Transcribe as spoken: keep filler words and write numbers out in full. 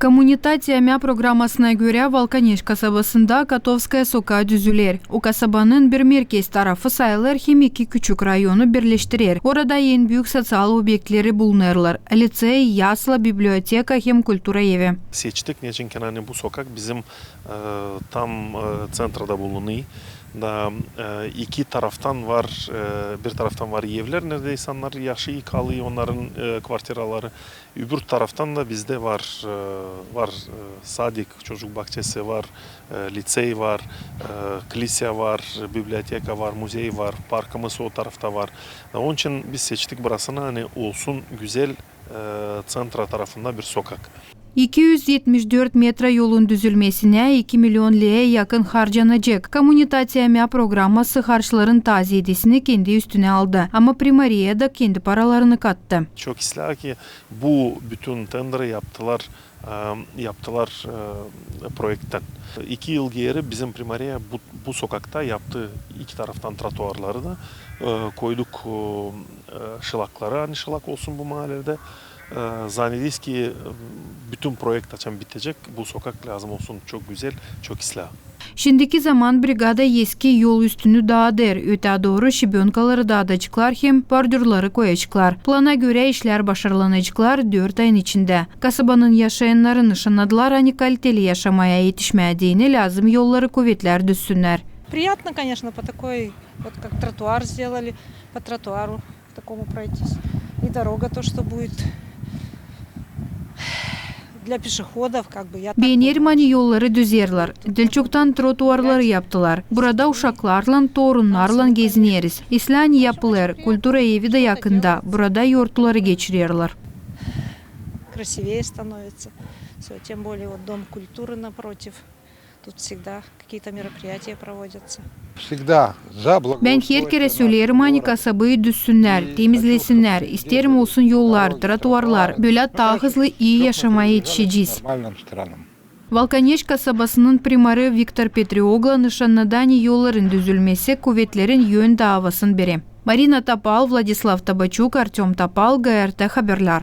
Kommunitatiya mea programmasına görä, Valkaneş kasabasında Kotovskaya sokaa düzüler. O kasabanın bir merkez tarafı sayılêr hem iki küçük rayonu birleştirer. Orada en büük soţial obyektleri bulunêrlar: litsey, yasla, biblioteka hem kultura evi. Seçtik, neçin ki, ani bu sokak bizim, e, tam, e, ţentrada bulunêr. Da, e, iki taraftan var, e, bir taraftan var evlär, neredä insannar yaşêêr, kalêr, onnarın, e, kvartiraları. Öbür taraftan da bizdä var, e, var, e, sadik, çocuk bakçası var, e, litsey var, e, klisä var, biblioteka var, muzey var, parkımız o tarafta var. Da onun için biz seçtik burasını, ani olsun gözäl, e, ţentra tarafında bir sokak. İki üz etmiş dört metra yolun düzülmesinä iki milyon leä yakın harcanacek. Kommunitatiya mea programması harçların taa zeedesini kendi üstünä aldı, ama primariya da kendi paralarını kattı. Çok islää ki, bu bütün tenderi yaptılar, e, yaptılar, e, proekttän. İki yıl geeri bizim primariya bu, bu sokakta yaptı iki taraftan trotuarları da, e, koyduk, e, e, şılakları, ani şılak olsun bu maalerde. E, zanederiz ki, e, bütün proekt açan bitecek, bu sokak lääzım olsun çok gözäl, çok islää. Şindiki zaman brigada eski yol üstünü daadêr, ötää dooru şibönkaları daadaceklar hem bordürları koyaceklar. Plana görä, işlär başarılanaceklar dört ayın içindä. Kasabanın yaşayannarı nışannadılar, ani kaliteli yaşamaya etişmää deyni lääzım yolları kuvetlär düzsünnär. Приятно, конечно, по такой, вот как тротуар сделали, по тротуару такому пройтись. И дорога то, что будет для пешеходов, как бы, я так думаю. Beenerim, ani yolları düzerlär. Diil çoktan trotuarları yaptılar. Burada uşaklarlan, torunnarlan gezineriz. İslää, ani yapılêr, kultura evi dä yakında. Burada yortuları geçirerlär. Красивее становится. Всё, тем более вот Дом культуры напротив. Тут всегда какие-то мероприятия проводятся. Bän her kerä söleerim, ani kasabayı düzsünnär, temizlesinnär. İsteerim, olsun yollar, trotuarlar. Bölä taa hızlı, ii yaşamaya etişecez. Valkaneş kasabasının primarı Viktor Petrioglo nışannadı, ani yolların düzülmesi kuvetlerin yön daavasın biri. Marina Topal, Vladislav Tabaçuk, Artёm Topal, GRT Haberlär.